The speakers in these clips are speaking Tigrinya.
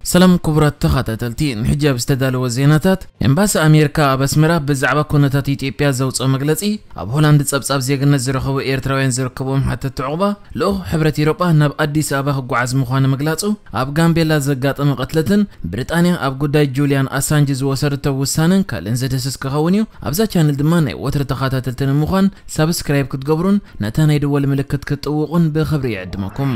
ሰላም ክቡራት ተኸታተልቲ፣ ንሕጂ ኣብ ዝተዳለወ ዜናታት፣ ኤምባሲ ኣሜሪካ ኣብ ኣስመራ ብዛዕባ ኩነታት ኢትዮጵያ ዘውፅኦ መግለፂ፣ ኣብ ሆላንድ ጸብጻብ ዜግነት ዝረኸቡ ኤርትራውያን ዝርከብዎም ሓተት ዕቑባ፣ ልኡኽ ሕብረት ኢሮጳ ናብ ኣዲስ ኣበባ ክጓዓዝ ምዃኑ ምግላጹ፣ ኣብ ጋምቤላ ዘጋጠመ ቅትለትን ብሪጣንያ ኣብ ጉዳይ ጁልያን ኣሳንጅ ዝወሰደቶ ውሳነን ካልእን ዝድህስስ ክኸውን እዩ። ኣብዛ ቻነል ድማ ናይ ወትሪ ተኸታተልቲ ንምዃን ሳብስክራይብ ክትገብሩን ነታ ናይ ደወል ምልክት ክትጥውቑን ብኽብሪ ይዕድመኩም።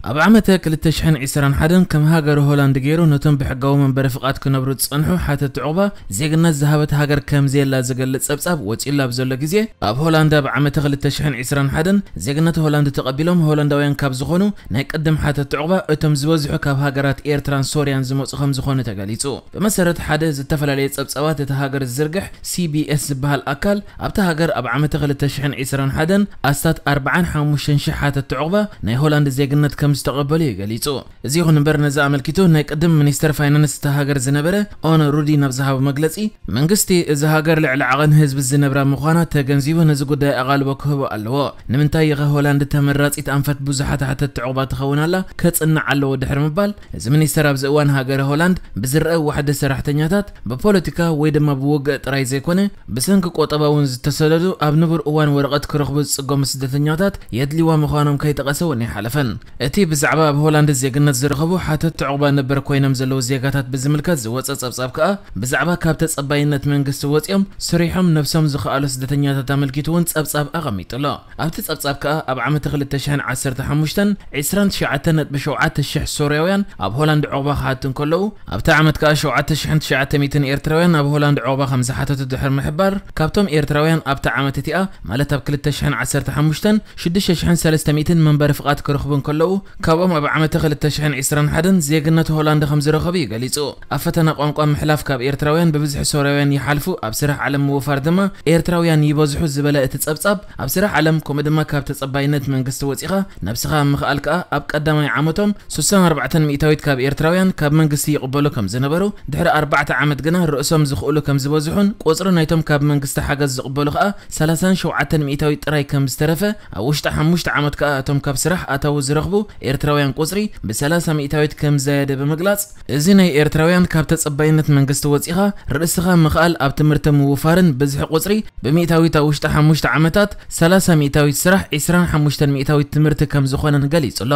ኣብ ዓመተ ክልተ ሽሕን ዕስራን ሓደን ከም ሃገር ሆላንድ ገይሩ ነቶም ብሕጋዊ መንበሪ ፍቓድ ክነብሩ ዝጸንሑ ሓተት ዕቑባ ዜግነት ዝሃበት ሃገር ከም ዘየላ ዝገልጽ ጸብጻብ ወጺኡላ ኣብ ዘሎ ግዜ፣ ኣብ ሆላንድ ኣብ ዓመተ ክልተ ሽሕን ዕስራን ሓደን ዜግነት ሆላንድ ተቐቢሎም ሆላንዳውያን ካብ ዝኾኑ ናይ ቅድም ሓተት ዕቑባ እቶም ዝበዝሑ ካብ ሃገራት ኤርትራን ሶርያን ዝመጹ ከም ዝኾኑ ተገሊጹ። ብመሰረት ሓደ ዝተፈላለየ ጸብጻባት እቲ ሃገር ዝዝርግሕ ሲ ቢ ኤስ ዝበሃል ኣካል፣ ኣብታ ሃገር ኣብ ዓመተ ክልተ ሽሕን ዕስራን ሓደን ኣስታት ኣርብዓን ሓሙሽተን ሽሕ ሓተት ዕቑባ ናይ ሆላንድ ዜግነት ከም ዝተቐበሉ እዩ ገሊጹ። እዚ ይኹን እምበር፣ ነዚ ኣመልኪቱ ናይ ቅድም ሚኒስተር ፋይናንስ እታ ሃገር ዝነበረ ኦነ ሩዲ ናብ ዝሃቦ መግለጺ፣ መንግስቲ እዚ ሃገር ልዕሊ ዓቐን ህዝቢ ዝነብራ ምዃና ተገንዚቡ ነዚ ጉዳይ ኣቓልቦ ክህቦ ኣለዎ። ንምንታይ ኢኸ ሆላንድ ተመራጺት ኣንፈት ብዙሓት ሓተት ዕቑባ ትኸውን ኣላ? ከጽንዕ ኣለዎ ድሕሪ ምባል፣ እዚ ሚኒስተር ኣብዚ እዋን ሃገረ ሆላንድ ብዝረአ ዋሕዲ ሰራሕተኛታት ብፖለቲካ ወይ ድማ ብውግእ ጥራይ ዘይኮነ፣ ብሰንኪ ቆጠባ እውን ዝተሰደዱ ኣብ ንቡር እዋን ወረቐት ክረኽቡ ዝጽገሙ ስደተኛታት የድልይዋ ምዃኖም ከይጠቐሰ እውን ኣይሓለፈን። እቲ ብዛዕባ ኣብ ሆላንድ ዜግነት ዝረኸቡ ሓተት ዕቑባ ነበር ኮይኖም ዘለዉ ዜጋታት ብዝምልከት ዝወጸ ጸብጻብ ከኣ ብዛዕባ ካብ ተጸባይነት መንግስቲ ወጺኦም ስሪሖም ነብሶም ዝኸኣሉ ስደተኛታት ኣመልኪቱ እውን ጸብጻብ ኣቐሚጡ ኣሎ። ኣብቲ ጸብጻብ ከኣ ኣብ ዓመት ክልተ ሽሕን ዓሰርተ ሓሙሽተን ዕስራን ትሽዓተን ነጥቢ ሸውዓተ ሽሕ ሶርያውያን ኣብ ሆላንድ ዕቑባ ክሓቱ እንከለዉ፣ ኣብቲ ዓመት ከኣ ሸውዓተ ሽሕን ትሽዓተ ሚእትን ኤርትራውያን ኣብ ሆላንድ ዕቑባ ከም ዝሓተቱ ድሕሪ ምሕባር፣ ካብቶም ኤርትራውያን ኣብታ ዓመት እቲኣ፣ ማለት ኣብ ክልተ ሽሕን ዓሰርተ ሓሙሽተን ሽዱሽተ ሽሕን ሰለስተ ሚእትን መንበሪ ፍቓድ ክረኽቡ እንከለዉ፣ ካብኦም ኣብ ዓመተ ክልተ ሽሕን ዕስራን ሓደን ዜግነት ሆላንድ ከም ዝረኸቡ እዩ ገሊጹ። ኣብ ፈተና ቋንቋ ምሕላፍ ካብ ኤርትራውያን ብብዝሒ ሶርያውያን ይሓልፉ፣ ኣብ ስራሕ ዓለም ምውፋር ድማ ኤርትራውያን ይበዝሑ ዝበለ እቲ ጸብጻብ፣ ኣብ ስራሕ ዓለም ከምኡ ድማ ካብ ተጸባይነት መንግስቲ ወጺኻ ነብስኻ ኣብ ምኽኣል ከኣ ኣብ ቀዳማይ ዓመቶም ስሳን ኣርባዕተን ሚእታዊት ካብ ኤርትራውያን ካብ መንግስቲ ይቕበሉ ከም ዝነበሩ፣ ድሕሪ ኣርባዕተ ዓመት ግና ርእሶም ዝኽእሉ ከም ዝበዝሑን ቁጽሪ ናይቶም ካብ መንግስቲ ሓገዝ ዝቕበሉ ከኣ ሰላሳን ሸውዓተን ሚእታዊት ጥራይ ከም ዝተረፈ፣ ኣብ ውሽጢ ሓሙሽተ ዓመት ከኣ እቶም ካብ ስራሕ ኣታዊ ዝረኽቡ ኤርትራውያን ቁጽሪ ብሰላሳ ሚእታዊት ከም ዝዛየደ ብምግላጽ፣ እዚ ናይ ኤርትራውያን ካብ ተጸባይነት መንግስቲ ወጺኻ ርእስኻ ምኽኣል ኣብ ትምህርቲ ምውፋርን ብዝሒ ቁጽሪ ብሚእታዊት ኣብ ውሽጢ ሓሙሽተ ዓመታት ሰላሳ ሚእታዊት ስራሕ፣ ዕስራን ሓሙሽተን ሚእታዊት ትምህርቲ ከም ዝኾነን ገሊጹ ኣሎ።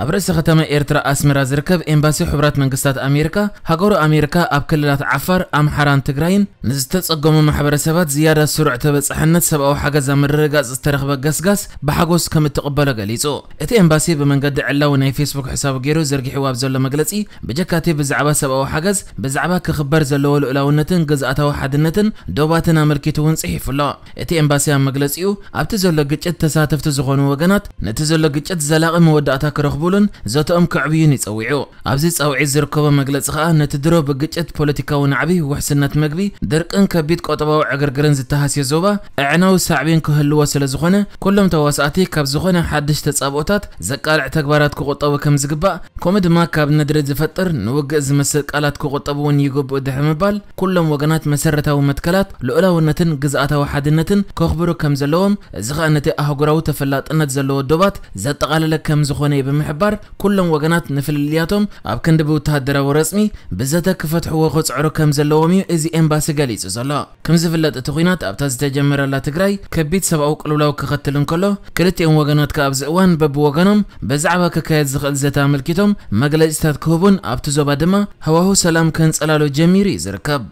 ኣብ ርእሲ ከተማ ኤርትራ ኣስመራ ዝርከብ ኤምባሲ ሕቡራት መንግስታት ኣሜሪካ፣ ሃገሩ ኣሜሪካ ኣብ ክልላት ዓፋር፣ ኣምሓራን ትግራይን ንዝተጸገሙ ማሕበረሰባት ዝያዳ ስሩዕ ተበጻሕነት ሰብኣዊ ሓገዝ ኣብ ምርግጋጽ ዝተረኽበ ገስጋስ ብሓጎስ ከም እትቕበሎ ገሊጹ። እቲ ኤምባሲ ብመንገዲ ዕላዊ ናይ ፌስቡክ ሕሳቡ ገይሩ ዘርጊሕዎ ኣብ ዘሎ መግለጺ፣ ብጀካቲ ብዛዕባ ሰብኣዊ ሓገዝ፣ ብዛዕባ ክኽበር ዘለዎ ልኡላውነትን ግዝኣታዊ ሓድነትን ዶባትን ኣመልኪቱ እውን ጽሒፉ ኣሎ። እቲ ኤምባሲ ኣብ መግለጺኡ፣ ኣብቲ ዘሎ ግጭት ተሳተፍቲ ዝኾኑ ወገናት ነቲ ዘሎ ግጭት ዘላቒ መወዳእታ ክረኽቡሉን ዘተኦም ከዕብዩን ይጸዊዑ። ኣብዚ ጻውዒት ዝርከቦ መግለጺ ከኣ ነቲ ድሮ ብግጭት፣ ፖለቲካዊ ናዕቢ፣ ውሕስነት መግቢ፣ ድርቅን ከቢድ ቆጠባዊ ዕግርግርን ዝተሃስየ ዞባ ኣዕናዊ ሳዕቤን ክህልዎ ስለ ዝኾነ፣ ኩሎም ተዋሳእቲ ካብ ዝኾነ ሓድሽ ተጻብኦታት ዘቃልዕ ተግባራት ክቑጠቡ ከም ዝግባእ፣ ከምኡ ድማ ካብ ነድሪ ዝፈጥር ንውግእ ዝመስል ቃላት ክቑጠቡ እውን ይግብኡ ድሕሪ ምባል፣ ኩሎም ወገናት መሰረታዊ መትከላት ልኡላውነትን ግዝኣታዊ ሓድነትን ከኽብሩ ከም ዘለዎም፣ እዚ ኸኣ ነቲ ኣህጉራዊ ተፈላጥነት ዘለዎ ዶባት ዘጠቓለለ ከም ዝኾነ እዩ ብምሕባር፣ ኩሎም ወገናት ንፍልልያቶም ኣብ ክንዲ ብወተሃደራዊ ረጽሚ ብዘተ ክፈትሕዎ ክጽዕሩ ከም ዘለዎም እዩ እዚ ኤምባሲ ገሊጹ ዘሎ። ከም ዝፍለጥ እቲ ኲናት ኣብታ ዝተጀመረላ ትግራይ ከቢድ ሰብኣዊ ቅልውላው ክኸትል እንከሎ፣ ክልቲኦም ወገናት ከኣ ኣብዚ እዋን በብወገኖም ብዛዕባ ክካየድ ዝኽእል ዘተ ኣመልኪቶም መግለጺታት ክህቡን ኣብቲ ዞባ ድማ ሃዋሁ ሰላም ከንጸላሎ ጀሚሩ እዩ ዝርከብ።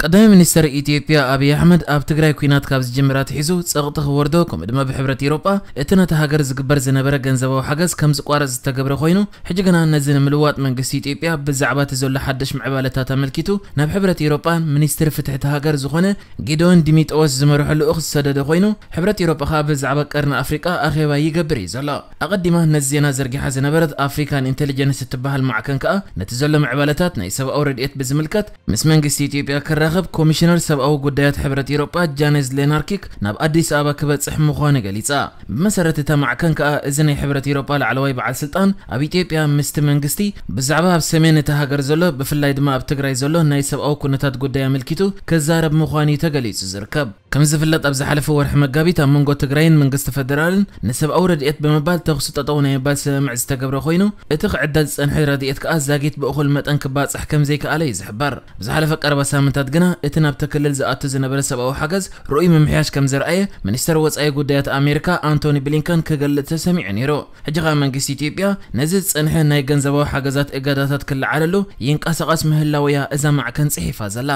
ቀዳማይ ሚኒስተር ኢትዮጵያ ኣብይ ኣሕመድ ኣብ ትግራይ ኲናት ካብ ዝጅምር ኣትሒዙ ጸቕጢ ክወርዶ፣ ከምኡ ድማ ብሕብረት ኤውሮጳ እቲ ነታ ሃገር ዝግበር ዝነበረ ገንዘባዊ ሓገዝ ከም ዝቋረጽ ዝተገብረ ኮይኑ፣ ሕጂ ግና ነዚ ንምልዋጥ መንግስቲ ኢትዮጵያ ብዛዕባ እቲ ዘሎ ሓድሽ ምዕባለታት ኣመልኪቱ ናብ ሕብረት ኤውሮጳ ሚኒስትሪ ፍትሒ እታ ሃገር ዝኾነ ጊዶን ዲሚጥሮስ ዝመርሖ ልኡኽ ዝሰደደ ኮይኑ፣ ሕብረት ኤውሮጳ ከኣ ብዛዕባ ቀርኒ ኣፍሪቃ ኣኼባ ይገብር እዩ ዘሎ። ኣቐዲማ ነዚ ዜና ዘርጊሓ ዝነበረት ኣፍሪካን ኢንቴሊጀንስ እትበሃል ማዕከን ከኣ ነቲ ዘሎ ምዕባለታት ናይ ሰብኣዊ ረድኤት ብዝምልከት ምስ መንግስቲ ኢትዮጵያ ክራኸብ ኮሚሽነር ሰብኣዊ ጉዳያት ሕብረት ኤውሮጳ ጃኔዝ ሌናርኪክ ናብ ኣዲስ ኣበባ ክበጽሕ ምዃኑ ገሊጻ። ብመሰረት እታ ማዕከን ከኣ፣ እዚ ናይ ሕብረት ኤውሮጳ ላዕለዋይ በዓል ስልጣን ኣብ ኢትዮጵያ ምስቲ መንግስቲ ብዛዕባ ኣብ ሰሜን እታ ሃገር ዘሎ፣ ብፍላይ ድማ ኣብ ትግራይ ዘሎ ናይ ሰብኣዊ ኩነታት ጉዳይ ኣመልኪቱ ክዛረብ ምዃኑ እዩ ተገሊጹ ዝርከብ። ከም ዝፍለጥ፣ ኣብ ዝሓለፈ ወርሒ መጋቢት ኣብ መንጎ ትግራይን መንግስቲ ፈደራልን ንሰብኣዊ ረድኤት ብምባል ተኹሲ ጠጠው ናይ ምባል ስምምዕ ዝተገብረ ኮይኑ፣ እቲ ክዕደል ዝጸንሐ ረድኤት ከኣ ዛጊት ብእኹል መጠን ክባጻሕ ከም ዘይከኣለ እዩ ዝሕበር። ኣብ ዝሓለፈ ቀረባ ሳምንታት ግና፣ እቲ ናብቲ ክልል ዝኣቱ ዝነበረ ሰብኣዊ ሓገዝ ርኡይ ምምሕያሽ ከም ዘርኣየ ሚኒስተር ወጻኢ ጉዳያት ኣሜሪካ ኣንቶኒ ብሊንከን ክገልጽ ተሰሚዑ ነይሩ። ሕጂ ኸኣ መንግስቲ ኢትዮጵያ ነዚ ዝጸንሐ ናይ ገንዘባዊ ሓገዛት እገዳታት ክለዓለሉ ይንቀሳቐስ ምህላው እያ እዛ ማዕከን ጽሒፋ ዘላ።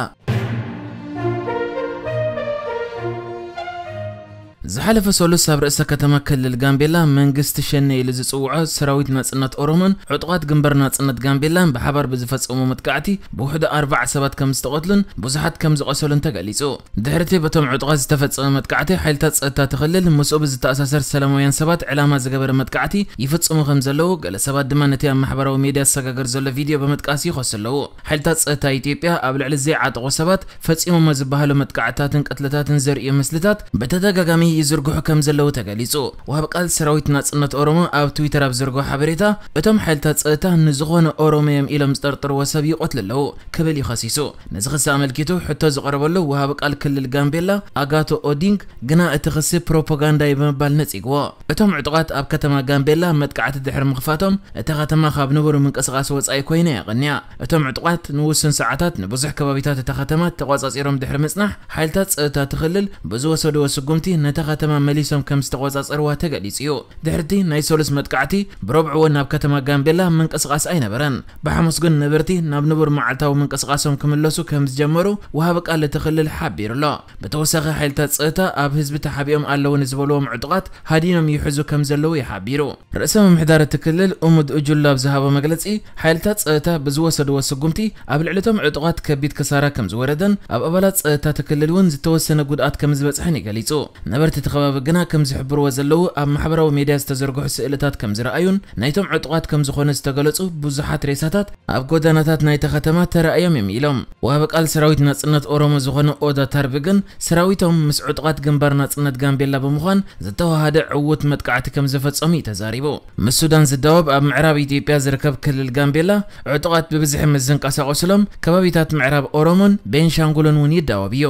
ዝሓለፈ ሰሉስ ኣብ ርእሰ ከተማ ክልል ጋምቤላ መንግስቲ ሸኔ ኢሉ ዝጽውዖ ሰራዊት ናጽነት ኦሮሞን ዕጡቓት ግንባር ናጽነት ጋምቤላን ብሓባር ብዝፈጸሙ መጥቃዕቲ ብውሕዱ ኣርባዓ ሰባት ከም ዝተቐትሉን ብዙሓት ከም ዝቖሰሉን ተገሊጹ። ድሕሪ እቲ በቶም ዕጡቓት ዝተፈጸመ መጥቃዕቲ፣ ሓይልታት ጸጥታ እቲ ክልል ምስኡ ብዝተኣሳሰር ሰላማውያን ሰባት ዕላማ ዝገበረ መጥቃዕቲ ይፍጽሙ ከም ዘለዉ፣ ገለ ሰባት ድማ ነቲ ኣብ ማሕበራዊ ሚድያ ዝሰጋገር ዘሎ ቪድዮ ብምጥቃስ ይኸሱ ኣለዉ። ሓይልታት ጸጥታ ኢትዮጵያ ኣብ ልዕሊ ዘይዓጠቑ ሰባት ፈጺሞሞ ዝበሃሉ መጥቃዕትታትን ቅትለታትን ዘርእዩ ምስልታት ብተደጋጋሚ ይዝርግሑ ከም ዘለዉ ተገሊጹ። ወሃብ ቃል ሰራዊት ናጽነት ኦሮሞ ኣብ ትዊተር ኣብ ዘርግሖ ሓበሬታ፣ እቶም ሓይልታት ጸጥታ ንዝኾነ ኦሮሞ እዮም ኢሎም ዝጠርጥርዎ ሰብ ይቐትሉ ኣለዉ ክብል እዩ ከሲሱ። ነዚ ክሲ ኣመልኪቱ ሕቶ ዝቐረበሉ ወሃቢ ቃል ክልል ጋምቤላ ኣጋቶ ኦዲንግ ግና እቲ ክሲ ፕሮፓጋንዳ እዩ ብምባል ነጺግዎ። እቶም ዕጡቓት ኣብ ከተማ ጋምቤላ መጥቃዕቲ ድሕሪ ምኽፋቶም፣ እታ ከተማ ካብ ንቡር ምንቅስቓስ ወጻኢ ኮይና እያ ቀንያ። እቶም ዕጡቓት ንውሱን ሰዓታት ንብዙሕ ከባቢታት እታ ከተማ ተቖጻጺሮም ድሕሪ ምጽናሕ፣ ሓይልታት ጸጥታ እቲ ክልል ብዝወሰድዎ ስጉምቲ ነታ ከተማ መሊሶም ከም ዝተቖጻጸርዋ ተገሊጹ እዩ። ድሕርቲ ናይ ሰሉስ መጥቃዕቲ፣ ብረብዑ እውን ናብ ከተማ ጋምቤላ ምንቅስቓስ ኣይነበረን። ብሓሙስ ግን ነበርቲ ናብ ንቡር መዓልታዊ ምንቅስቓሶም ክምለሱ ከም ዝጀመሩ ወሃቢ ቃል እቲ ክልል ሓቢሩ ኣሎ። ብተወሳኺ፣ ሓይልታት ጸጥታ ኣብ ህዝቢ ተሓቢኦም ኣለዉ ንዝበልዎም ዕጡቓት ሃዲኖም ይሕዙ ከም ዘለዉ እዩ ሓቢሩ። ርእሰ ምምሕዳር እቲ ክልል ኡሙድ ኡጁላ ኣብ ዝሃቦ መግለጺ፣ ሓይልታት ጸጥታ ብዝወሰድዎ ስጉምቲ ኣብ ልዕሊ እቶም ዕጡቓት ከቢድ ክሳራ ከም ዝወረደን ኣብ ኣባላት ጸጥታ እቲ ክልል እውን ዝተወሰነ ጉድኣት ከም ዝበጽሐን እዩ ገሊጹ። ነበርቲ እቲ ከባቢ ግና ከም ዝሕብርዎ ዘለዉ ኣብ ማሕበራዊ ሚድያ ዝተዘርግሑ ስእልታት ከም ዝረኣዩን ናይቶም ዕጡቓት ከም ዝኾኑ ዝተገለጹ ብዙሓት ሬሳታት ኣብ ጎደናታት ናይታ ከተማ ተራእዮም እዮም ኢሎም። ወሃቢ ቃል ሰራዊት ናጽነት ኦሮሞ ዝኾነ ኦዳ ታርቢ ግን ሰራዊቶም ምስ ዕጡቓት ግንባር ናጽነት ጋምቤላ ብምዃን ዝተዋሃደ ዕዉት መጥቃዕቲ ከም ዝፈጸሙ እዩ ተዛሪቡ። ምስ ሱዳን ዝዳወብ ኣብ ምዕራብ ኢትዮጵያ ዝርከብ ክልል ጋምቤላ ዕጡቓት ብብዝሒ ምስ ዝንቀሳቐሱሎም ከባቢታት ምዕራብ ኦሮሞን ቤንሻንጉልን እውን ይዳወብ እዩ።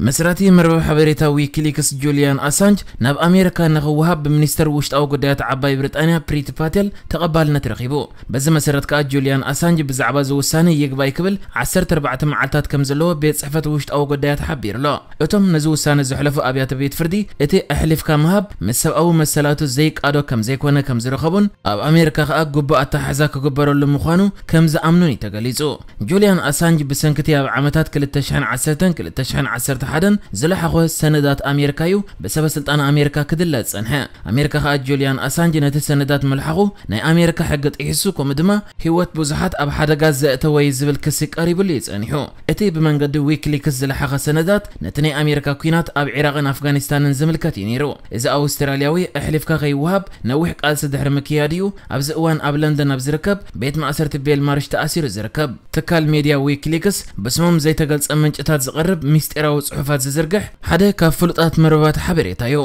መስራቲ መርበብ ሓበሬታ ዊኪሊክስ ጁልያን ኣሳንጅ ናብ ኣሜሪካ ንኽወሃብ ብሚኒስተር ውሽጣዊ ጉዳያት ዓባይ ብሪጣንያ ፕሪቲ ፓቴል ተቐባልነት ረኺቡ። በዚ መሰረት ከኣ ጁልያን ኣሳንጅ ብዛዕባ እዚ ውሳነ ይግባይ ክብል ዓሰርተ ኣርባዕተ መዓልታት ከም ዘለዎ ቤት ጽሕፈት ውሽጣዊ ጉዳያት ሓቢሩ ኣሎ። እቶም ነዚ ውሳነ ዘሕለፉ ኣብያተ ቤት ፍርዲ እቲ ኣሕሊፍካ ምሃብ ምስ ሰብኣዊ መሰላቱ ዘይቃዶ ከም ዘይኮነ ከም ዝረኸቡን ኣብ ኣሜሪካ ከኣ ግቡእ ኣተሓሕዛ ክግበረሉ ምዃኑ ከም ዝኣምኑን እዩ ተገሊጹ። ጁልያን ኣሳንጅ ብሰንክቲ ኣብ ዓመታት ክልተ ሽሕን ዓሰርተን ክልተ ሽሕን ዓሰርተ ሓደን ዝለሓኾ ሰነዳት ኣሜሪካ እዩ ብሰበ ስልጣን ኣሜሪካ ክድለ ዝጸንሐ። ኣሜሪካ ከኣ ጁልያን ኣሳንጅ ነቲ ሰነዳት ምልሓኹ ናይ ኣሜሪካ ሕጊ ጥሒሱ፣ ከምኡ ድማ ህይወት ብዙሓት ኣብ ሓደጋ ዘእተወ እዩ ዝብል ክሲ ቀሪብሉ እዩ ጸኒሑ። እቲ ብመንገዲ ዊኪሊክስ ዝለሓኸ ሰነዳት ነቲ ናይ ኣሜሪካ ኲናት ኣብ ዒራቕን ኣፍጋኒስታንን ዝምልከት እዩ ነይሩ። እዚ ኣውስትራልያዊ ኣሕሊፍካ ከይወሃብ ነዊሕ ቃልሲ ድሕሪ ምክያድ እዩ ኣብዚ እዋን ኣብ ለንደን ኣብ ዝርከብ ቤት ማእሰርቲ ቤልማርሽ ተኣሲሩ ዝርከብ። ትካል ሜድያ ዊኪሊክስ ብስሞም ዘይተገልጸ ምንጭታት ዝቐርብ ምስጢራዊ ጽሑፋት ዝዝርግሕ ሓደ ካብ ፍሉጣት መርበባት ሓበሬታ እዩ።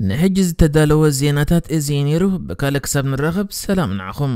ንሕጂ ዝተዳለወ ዜናታት እዚ እዩ ነይሩ። ብካልእ ክሳብ ንራኸብ ሰላም ንዓኹም።